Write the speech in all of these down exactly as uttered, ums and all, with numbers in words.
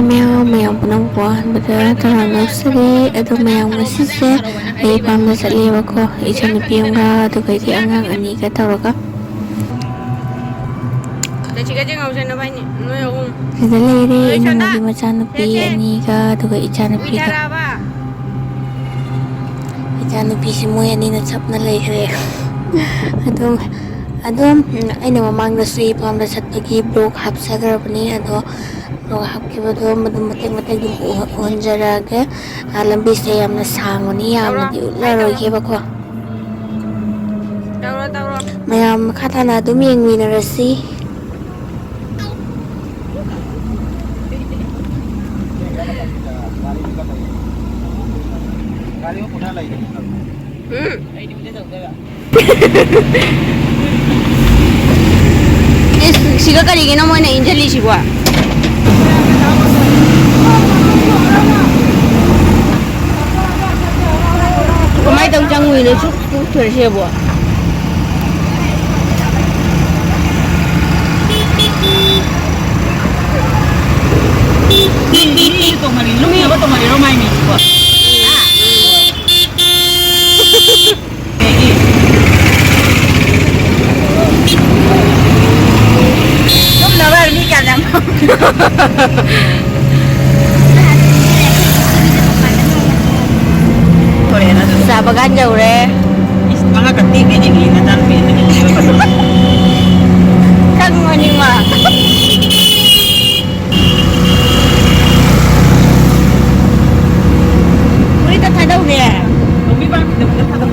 ꯃꯌꯥꯝ ꯃꯌꯥꯝ ꯄꯨꯝꯅꯃꯛꯄꯨ ꯑꯍꯥꯟꯕꯗ ꯇꯔꯥꯝꯅ ꯑꯣꯛꯆꯔꯤ꯫ ꯑꯗꯣ ꯃꯌꯥꯝ, ꯉꯁꯤꯁꯦ ꯑꯩ ꯐꯥꯔꯝꯗ ꯆꯠꯂꯦꯕꯀꯣ, ꯏꯆꯟꯅꯨꯄꯤ ꯑꯃꯒ ꯑꯗꯨꯒ ꯑꯩꯒꯤ ꯑꯉꯥꯡ ꯑꯅꯤꯒ ꯇꯧꯔꯒ꯫ ꯁꯤꯗ ꯂꯩꯔꯦ ꯏꯅꯝꯃꯒꯤ ꯃꯆꯥꯅꯨꯄꯤ ꯑꯅꯤꯒ ꯑꯗꯨꯒ ꯏꯆꯥꯅꯨꯄꯤꯒ꯫ ꯏꯆꯥꯅꯨꯄꯤꯁꯤ ꯃꯣꯏ ꯑꯅꯤꯅ ꯆꯞꯅ ꯂꯩꯈ꯭ꯔꯦ꯫ ꯑꯗꯨꯝ ꯑꯗꯨꯝ ꯑꯩꯅ ꯃꯃꯥꯡꯗꯁꯨ ꯑꯩ ꯐꯥꯔꯝꯗ ꯆꯠꯄꯒꯤ ꯕ꯭ꯂꯣꯛ ꯍꯥꯞꯆꯈ꯭ꯔꯕꯅꯤ꯫ ꯑꯗꯣ ꯕ꯭ꯂꯣꯛ ꯍꯥꯞꯈꯤꯕꯗꯣ ꯃꯗꯨꯝ ꯃꯇꯦꯛ ꯃꯇꯦꯛ ꯑꯗꯨꯝ ꯎꯍ-, ꯎꯍꯟꯖꯔꯛꯑꯒꯦ꯫ ꯑ, ꯂꯝꯕꯤꯁꯦ ꯌꯥꯝꯅ ꯁꯥꯡꯕꯅꯤ, ꯌꯥꯝꯅꯗꯤ ꯎꯠꯂꯔꯣꯏꯒꯦꯕꯀꯣ꯫ ꯃꯌꯥꯝ ꯃꯈꯥ ꯇꯥꯅ ꯑꯗꯨꯝ ꯌꯦꯡꯃꯤꯟꯅꯔꯁꯤ꯫ ꯎꯝ꯫ ꯏꯁ, ꯁꯤꯒ ꯀꯔꯤꯒꯤꯅꯣ ꯃꯣꯏꯅ ꯏꯟꯁꯤꯜꯂꯤꯁꯤꯕꯣ? ꯀꯃꯥꯏ ꯇꯧ ꯆꯪꯉꯨꯏꯅꯣ ꯁꯨꯛ ꯀꯨꯞꯊꯔꯤꯁꯤꯕꯣ? ꯃꯤ, ꯃꯤ ꯇꯣꯡꯍꯜꯂꯤ, ꯂꯨꯞꯅꯕ ꯇꯣꯡꯍꯜꯂꯤꯔꯣ ꯃꯥꯏ ꯃꯤꯁꯤꯕꯣ? ꯂꯨꯞꯅꯕ ꯃꯤ ꯀꯌꯥꯝ ꯌꯥꯝ ꯆꯥ ꯕꯒꯥꯟ ꯌꯧꯔꯦ꯫ ꯏꯁ, ꯃꯉꯥ ꯀꯠꯇꯦ ꯀꯩꯗꯤ ꯃꯤ ꯅꯆꯥꯅꯨꯄꯤ ꯑꯅꯤꯒꯤ ꯂꯩꯕ꯫ ꯈꯪꯉꯣꯅꯤꯡꯕ꯫ ꯐꯨꯔꯤꯠꯇ ꯊꯥꯗꯧꯒꯦ꯫ ꯇꯧꯕꯤ ꯄꯥꯝꯃꯤꯗꯕꯗ ꯊꯥꯗꯧ꯫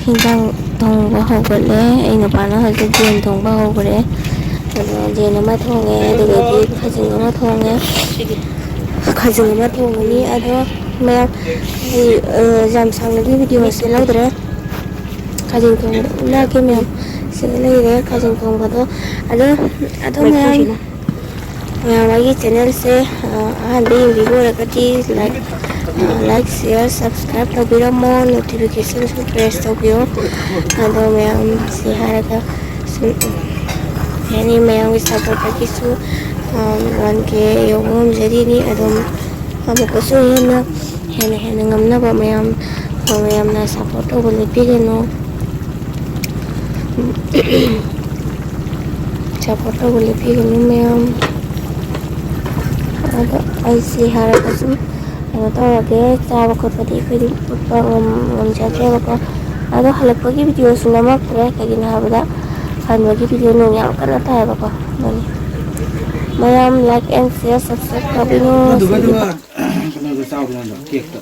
ꯏꯟꯖꯥꯡ ꯊꯣꯡꯕ ꯍꯧꯒꯠꯂꯦ꯫ ꯑꯩ ꯅꯨꯄꯥꯅ ꯍꯧꯖꯤꯛ ꯌꯦꯟ ꯊꯣꯡꯕ ꯍꯧꯈ꯭ꯔꯦ꯫ ꯑꯗꯣ ꯌꯦꯟ ꯑꯃ ꯊꯣꯡꯉꯦ, ꯑꯗꯨꯗꯒꯤ ꯈꯥꯖꯤꯡ ꯑꯃ ꯊꯣꯡꯉꯦ꯫ ꯈꯥꯖꯤꯡ ꯑꯃ ꯊꯣꯡꯉꯅꯤ꯫ ꯑꯗꯣ ꯃꯌꯥꯝ, ꯑꯩ, ꯑ, ꯌꯥꯝ ꯁꯥꯡꯅꯗꯤ ꯚꯤꯗꯤꯑꯣꯁꯦ ꯂꯧꯗ꯭ꯔꯦ꯫ ꯈꯥꯖꯤꯡ ꯊꯣꯡꯕꯗꯣ ꯎꯠꯂꯛꯑꯒꯦ ꯃꯌꯥꯝ꯫ ꯁꯤꯗ ꯂꯩꯔꯦ ꯈꯥꯖꯤꯡ ꯊꯣꯡꯕꯗꯣ꯫ ꯑꯗꯣ, ꯑꯗꯣ ꯃꯌꯥꯝ, ꯃꯌꯥꯝ ꯑꯩꯒꯤ ꯆꯦꯅꯦꯜꯁꯦ, ꯑ, ꯑꯍꯥꯟꯕ ꯌꯦꯡꯕꯤꯕ ꯑꯣꯏꯔꯒꯗꯤ ꯂꯥꯏꯛ, ꯑ, ꯂꯥꯏꯛ, ꯁꯤꯌꯔ, ꯁꯕꯁꯀ꯭ꯔꯥꯏꯕ ꯇꯧꯕꯤꯔꯝꯃꯣ, ꯅꯣꯇꯤꯐꯤꯀꯦꯁꯟꯁꯨ ꯄ꯭ꯔꯦꯁ ꯇꯧꯕꯤꯌꯣ꯫ ꯑꯗꯣ ꯃꯌꯥꯝ ꯁꯤ ꯍꯥꯏꯔꯒ ꯁꯨꯝ, ꯀꯩ ꯍꯥꯏꯅꯤ, ꯃꯌꯥꯝꯒꯤ ꯁꯞꯄꯣꯔꯠꯇꯒꯤꯁꯨ, ꯑ, ꯋꯥꯟ ꯀꯦ ꯌꯧꯕ ꯉꯝꯖꯔꯤꯅꯤ꯫ ꯑꯗꯨꯝ ꯑꯃꯨꯛꯀꯁꯨ ꯍꯦꯟꯅ, ꯍꯦꯟꯅ, ꯍꯦꯟꯅ ꯉꯝꯅꯕ ꯃꯌꯥꯝ, ꯃꯌꯥꯝꯅ ꯁꯞꯄꯣꯔꯠ ꯇꯧꯕ ꯂꯦꯞꯄꯤꯒꯅꯨ꯫ ꯁꯞꯄꯣꯔꯠ ꯇꯧꯕ ꯂꯦꯞꯄꯤꯒꯅꯨ ꯃꯌꯥꯝ꯫ ꯑꯗꯣ ꯑꯩꯁꯦ ꯍꯥꯏꯔꯒ ꯁꯨꯝ ꯀꯩꯅꯣ ꯇꯧꯔꯒꯦ, ꯆꯥꯕ ꯈꯣꯠꯄꯗꯤ ꯑꯩꯈꯣꯏꯗꯤ ꯎꯠꯄ ꯉꯝ-, ꯉꯝꯖꯗ꯭ꯔꯦꯕꯀꯣ꯫ ꯑꯗꯣ ꯍꯜꯂꯛꯄꯒꯤ ꯚꯤꯗꯤꯑꯣꯁꯨ ꯅꯝꯃꯛꯇ꯭ꯔꯦ, ꯀꯩꯒꯤꯅꯣ ꯍꯥꯏꯕꯗ ꯍꯟꯕꯒꯤ ꯚꯤꯗꯤꯑꯣ ꯅꯣꯡ ꯌꯥꯝ ꯀꯟꯅ ꯇꯥꯏꯌꯦꯕꯀꯣ꯫ ꯑꯗꯨꯅꯤ꯫ ꯃꯌꯥꯝ ꯂꯥꯏꯛ ꯑꯦꯟ ꯁꯤꯌꯔ, ꯁꯕꯁꯀ꯭ꯔꯥꯏꯕ ꯇꯧꯕꯤꯌꯨ꯫ ꯑꯗꯨꯒ, ꯑꯗꯨꯒ, ꯀꯩꯅꯣꯗꯣ ꯆꯥꯎꯗꯅ ꯀꯦꯛꯇꯣ꯫